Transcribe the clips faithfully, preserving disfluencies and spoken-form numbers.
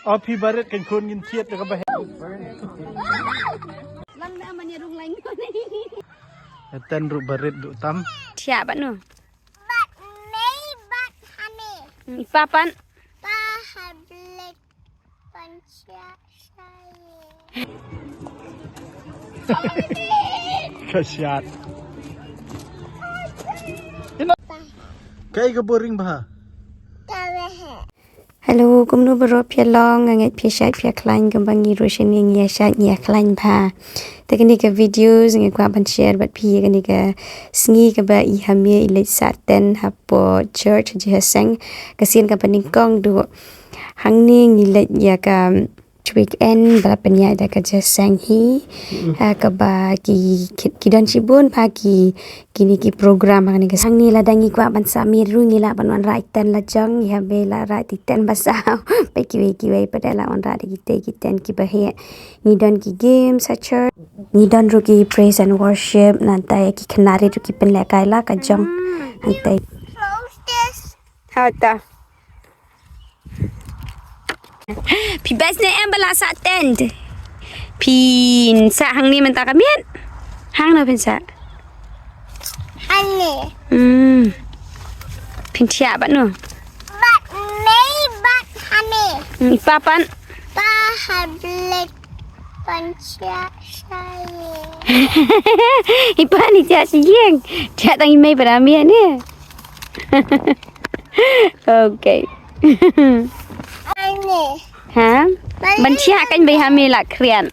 Api barit kan khun ngin thied da ka bahet. Atan ruh barit du tam. Thiah bad nu. Bad mei bad hane. Papan. Pa ha blet. Ka shad. Kai ka boring bha. Hello, kumno baroh phi long, nga ngeit phi shait phi khlaiñ kumba ngi ruh shane ngi ïa shait ngi ïa khlaiñ bha. Te kane ka video nga kwah ban share bad phi kane ka sngi kaba i Hame i leit sah tent hapoh church jingïaseng ka sien kaba nyngkong duh. Hangne ngi leit ïa ka weekend ba la pynïaid da ka jingïaseng hi. Ha kaba ki ki don shibun ba ki kine ki program hangne ka hangne lada ngi kwah ban sah miet ruh ngi lah ban wanrah tent la jong ngi Hame la rah tent ba sah. Ba kiwei kiwei pat la wanrah da ki tent kiba heh. Ngi don ki games ha church. Ngi don ruh ki praise and worship nangta ki khynnah ruh ki pynlehkai la ka jong. Nangta. Hata. Phi best ne em ba la sah tent. Phin sah hangne mynta ka miet. Hangno phin sah? Hangne. Hmm. Phin thiah bad nu. Bad mei bad hane. Hmm, papan. Pa ha blet. Pan thiah sha ïing. I pan i thiah sha ïing. Thiah tang i mei bad i mei ne. Okay. Ane. Ha? Ban thiah kan bai Hame la khriat.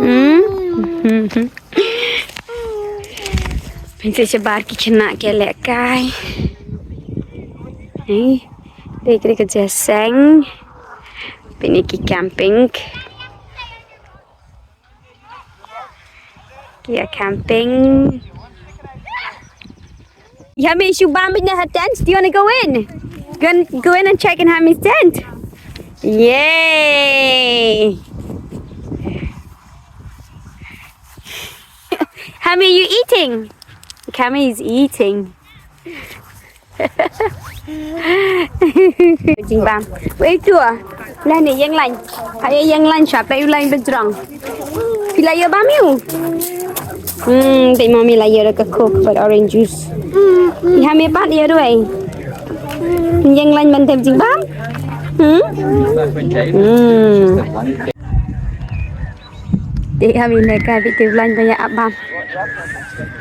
Hmm? Pynse shabar ki khynnah ki lehkai. Hei. Dei kri ka jingïaseng. Pynne ki camping. Ki ïa camping. Hame shu bam bad na her tent. Do you wanna go in? Go in, go in and check in Hame's tent. Yay! Hame, you eating? Hame is eating. Jingbam. Wei tu. Lah ni ïeng lain. Hai ïeng lain siapa ïeng lain bejrong. Phi la ïoh bam ïoh. Hmm, dei mami la ïoh ka Coke bad orange juice. I Hame pat ïoh ruh. Ïeng lain ban tem jingbam. Hmm? Hmm. Te Hame ne ka bit te lain ba ïa ap bam.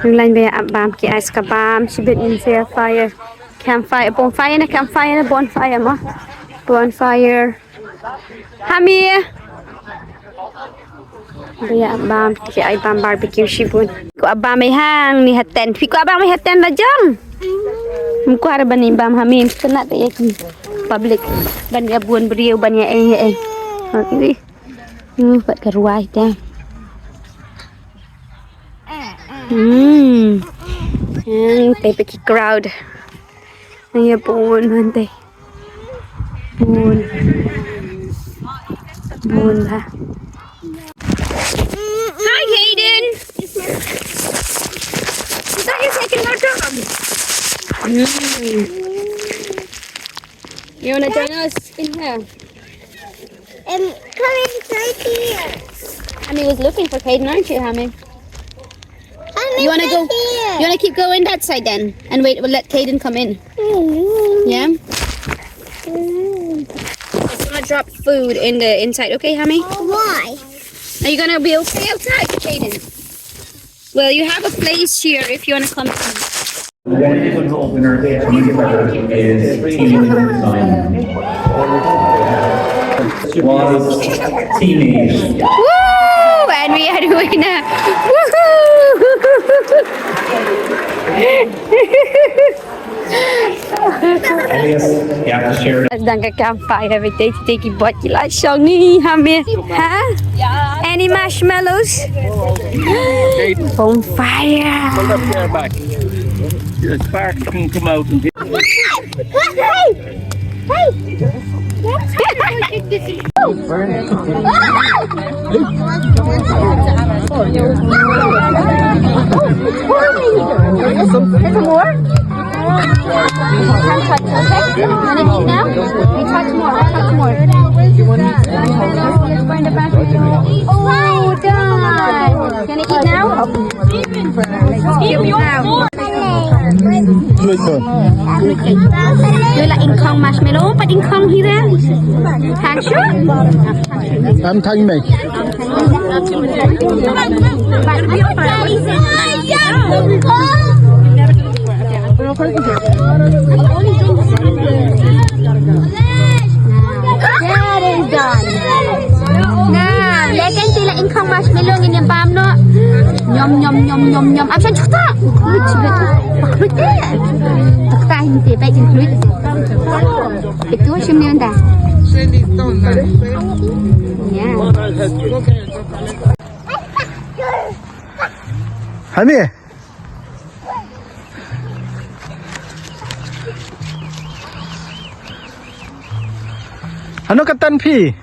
Lain ba ïa ap bam ki ais ka bam shibit in fire. Campfire, bonfire ne campfire ne bonfire mo. Bonfire. Hame. Ba ïa ap bam ki ai bam barbecue shibun. Ko ap bam ei hangne ha tent. Phi ko ap bam ei ha tent la jong. Mkwar ban im bam Hame msnat ïa ki public. Ban ïa bun briew ban ïa ei ei. Okay. Hmm, pat ka ruai ta. Hmm. Yang tai peki crowd. Yang ya pun nanti. Pun. Pun ha. Hi, Hayden. Is that your second hot dog? Mm. You wanna join us in here? Um, come inside here. Hame was looking for Caden, aren't you, Hame? You wanna go? Here. You wanna keep going that side then, and wait. We'll let Caden come in. Mm. Yeah. Mm. Just gonna drop food in the inside, okay, Hame? Why? Are you gonna be okay outside, Caden? Well, you have a place here if you wanna come in. One of the opener is Team Zion. Was teenage. Woo! And we had a winner. Woohoo! Elias, you have to share. Dang ka campfire every day. Take a bite, you like shongi, Hame? Huh? Any marshmallows? Bonfire. Hold up your back. Your sparks can come out and Hey! Hey! Some, some more? Can't touch, okay? And if you now, you touch more. Lut tu. Lut la ingkhong marshmallow, pat ingkhong hi re. Thang shu. Am thang mei. That is done. Nah, leh kan te la ingkhong marshmallow ngin ïa bam noh. Nyom, nyom, nyom, nyom, nyom. Am shan chuta. Khluit, khluit. Khluit te. Takta hin te, peit jin khluit. Itu shim ni anda. Ya. Hani. Hano ka tan phi?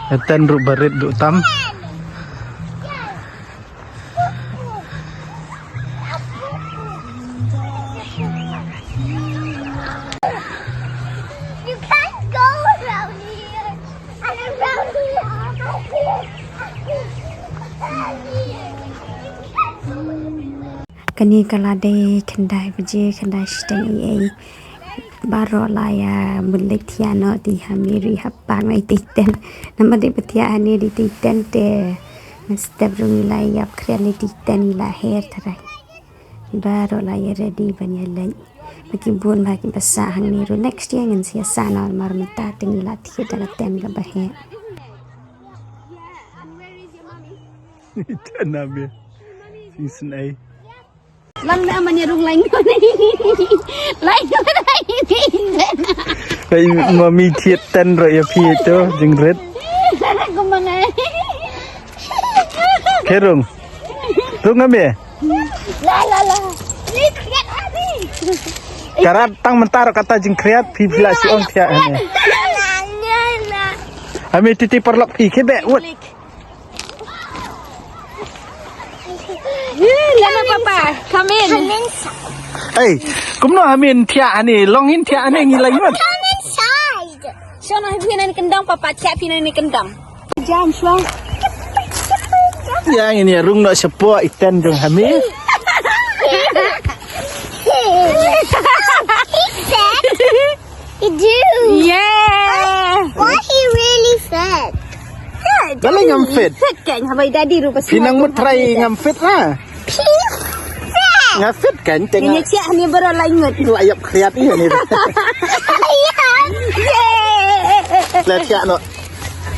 Ka tan ruh barit ruh tam. You can't go around here. And around here. Kane ka la dei khyndai baje, khyndai shiteng ei ei. Baroh la ïa mut leit thiah noh, te ha Mary ha pang ei tei ten. Namar dei ba thiah hangne dei tei ten te. Nga step rung ïa la ïap khriat leit tei ten ïa la her tharai. Baroh la ïa ready ban ïa leit. Ba ki bun ba ki ba sah hangne ruh next year ngin sa ïa sah noh, namar mynta te ngi la thied da ka tent kaba heh. Tent na me. Sing sngewsih. Lang na man ïa rung lain ko na. Lain ko na. Hei, mami thied tent ruh ïa phi tu, jingrit. Ko mangai. Khe rung. Rung ngam ïa. La la la. Ni khriat ani. Karat tang mynta ruh kata jingkhriat phi phi la shu ong thiah ani. Ami titi paralok phi khe beh wut. Lama papa, come in. Hey, kumno hamin thiah ani, long hin thiah ani ngi lai ngut. Come inside. Shona phi nani kendang papa, thiah phi nani kendang. Jam shwa. Ya ngin ïa rung noh shapoh i tent jong hami. He said, You do. Yeah. Why he really fit? Balei ngam fit? Fit kan, haba i daddy ruh pasi. Phi nang mut try ngam fit la. He fit. Nga fit kan teng. Ini siap ni baru lain ngut. La ïap khriat ni ni. Yeah. La siap no.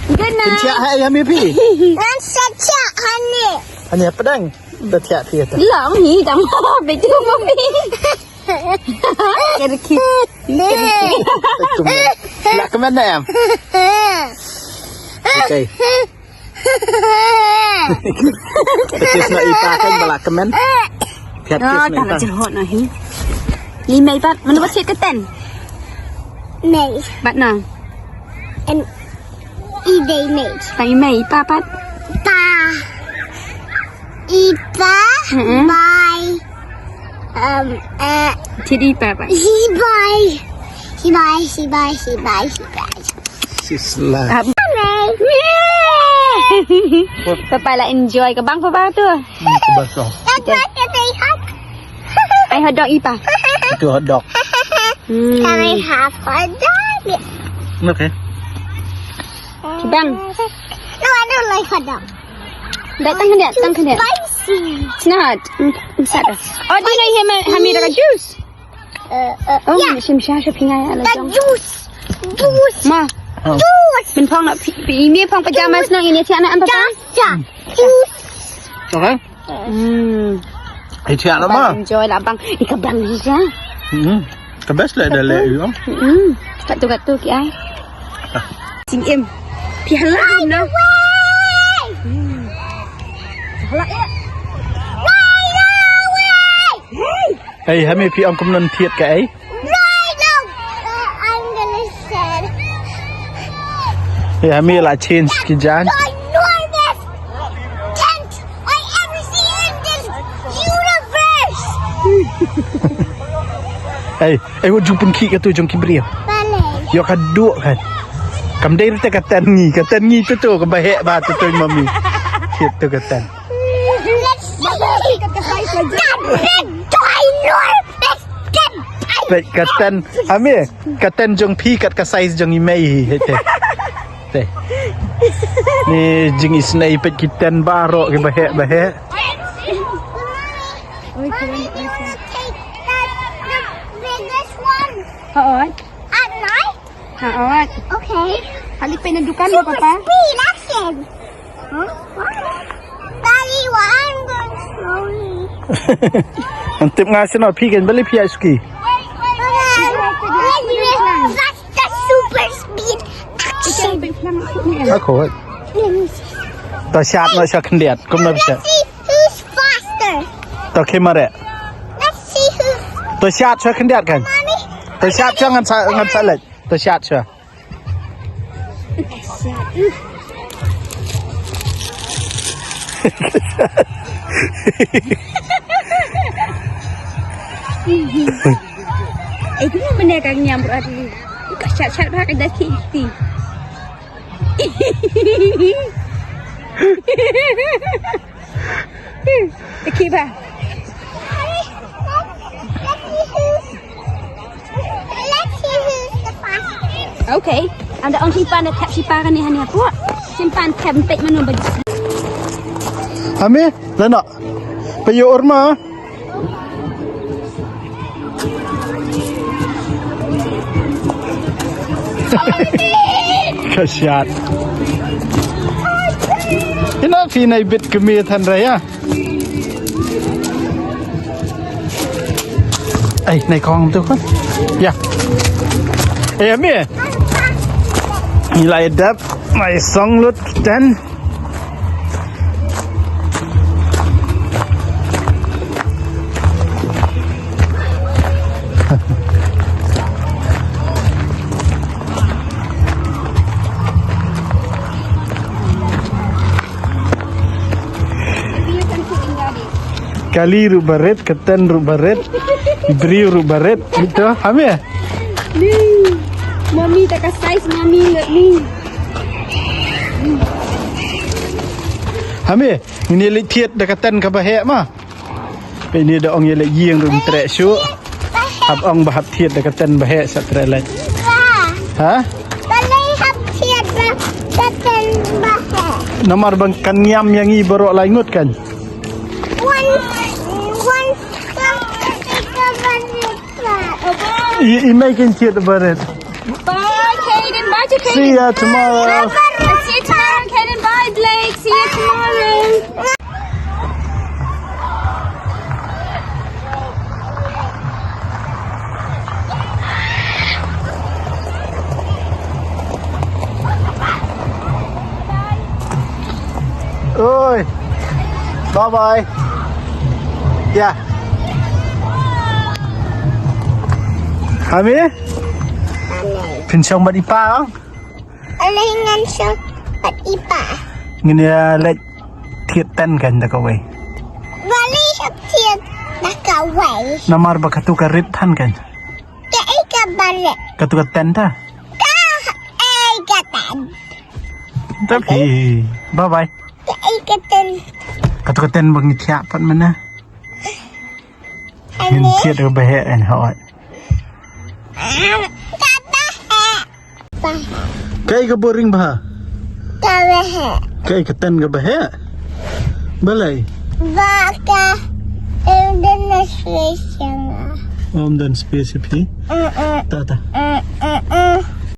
Good night. Siap hai ya mi phi. Ngan siap siap hani. Hani apa dang? Dah siap phi ya. Long hi dang. Betul mami. Kyrkhi. Kyrkhi. Lah kmen na em. Okay. Kyrkhi na ipa kan bala kmen. Kyrkhi na ipa. Jehot na hi. Ni mai pat, mana ba sit keten? Mai. Bat na. Em, i dei mai. Tang i mai, ipa pat. Pa. Ipa, mm-mm. Bai. Um, eh. Jadi ipa, bai. Hibai. Hibai, hibai, hibai, hibai. Sisla. Papa la enjoy ka bang papa tu. Hmm, ka bang tu. Ai hot dog ipa. Itu hot dog. Hmm. Can I have hot dog? Okay. Bang. No, I don't like hot dog. Dah tang dia, tang dia. Spicy. It's not. Mm, it's not. Oh, dia nak hami dah juice. Uh, uh, oh, yeah. Sim sha sha pingai ala jong. Juice. Juice. Ma. Juice. Min phong nak pi, pi, mi phong pajamas nak ini siapa nak apa? Juice. Juice. Okay. Hmm. Ai thiah la ma. Enjoy la bang. Ika bang ni ja. Hmm. Ka best la da le yu. Hmm. Kat tu kat tu ki ai. Sing im. Pi hala na. Hmm. Hala ya. Hey, hami phi ong kum non thied ka ai. Right now, uh, I'm gonna say. Hey, hami la change ki jan. Ginormous tent I ever seen in this universe. Hey, hey, wat ju pynkhih katu jong ki briew. Balei? Ïoh ka duh kan. Kam dei ruh te ka tent ngi, ka tent ngi tu tu, kaba heh ba tu tu mami. Thied tu ka tent. Let's see. The big ginormous Peit ka tent, Ami, ka tent jong phi kat ka size jong i mei hi, te. Te. Ni jingisynei, peit ki tent baroh kiba heh, ba heh. Oi, kira ni. Mommy, do you want to take the, the biggest one? Hooid. At night? Hooid. Okay. Hali pyn na dukan mo, Super Papa? Speed, action. Huh? What? Daddy, why I'm going slowly? Ngan tip nga sino phi kan bali phi ai suki. Wait, wait, wait, wait, wait. That's the super speed action. Ako. Let me see. To shad no sha khyndiat, kumno phi shad? Let's see who's faster. To khie mare. Let's see who's To shad sha khyndiat kan. Mommy. To shad sha ngan sa, ngan sa leit. To shad sha. Eh, kumno mynne ka ñiam ruh ati. Ka shad shad bha ka da ki ti. Ki bha. Let's see who's the fastest. Okay. Ynda ong shi pan da thep shi pan ne hani hapoh. Shi pan thep peit mano ba. Ami, lano. Payo orma. Ka shad. Ina phi nai bit kmie than raya. Ai, nai kong tu kan. Ya. Eh, Ami. Ngi la dep, nai song lut ten. Kali ruh barit, ka tent ruh barit, briew ruh barit, gitu, Ami? Ni, Mommy, ta ka size Mommy ngut ni. Ami, ngin ïa leit thied da ka tent kaba heh ma. Peit ni da ong ïa leit ïing ruh ym treh shuh. Hap ong ba hap thied da ka tent ba heh sa treh leit. Ha? Balei hap thied da ka tent ba heh? Namar ba kan ñiam ïa ngi baroh lai ngut kan. One, one, one. I, i mei kin thied barit. Bye, Kaden. Bye to Kaden. See ya tomorrow. I'll see you tomorrow, Kaden. Bye, Blake. See you tomorrow. Oi. Bye bye. Ya. Ami? Phin shong bad i pa, ong? Balei ngan shong bad i pa? Ngin ïa leit thied tent kan da kawei. Balei hap thied da kawei? Namar ba katu ka rit than kan. Kaei kaba rit? Katu ka tent ta. Kaei ka tent? Tapi, bye bye. Kaei ka tent? Katu ka tent ba ngi thiah pat mynne. Ngin thied kaba heh, eh, hooid. Kaba heh. Kaei ka boring bha? Kaba heh. Kaei ka tent kaba heh? Balei? Ba ka, em, don space ïa nga. Em, don space ïa phi? Mm, mm. Ta, ta. Mm, mm, mm.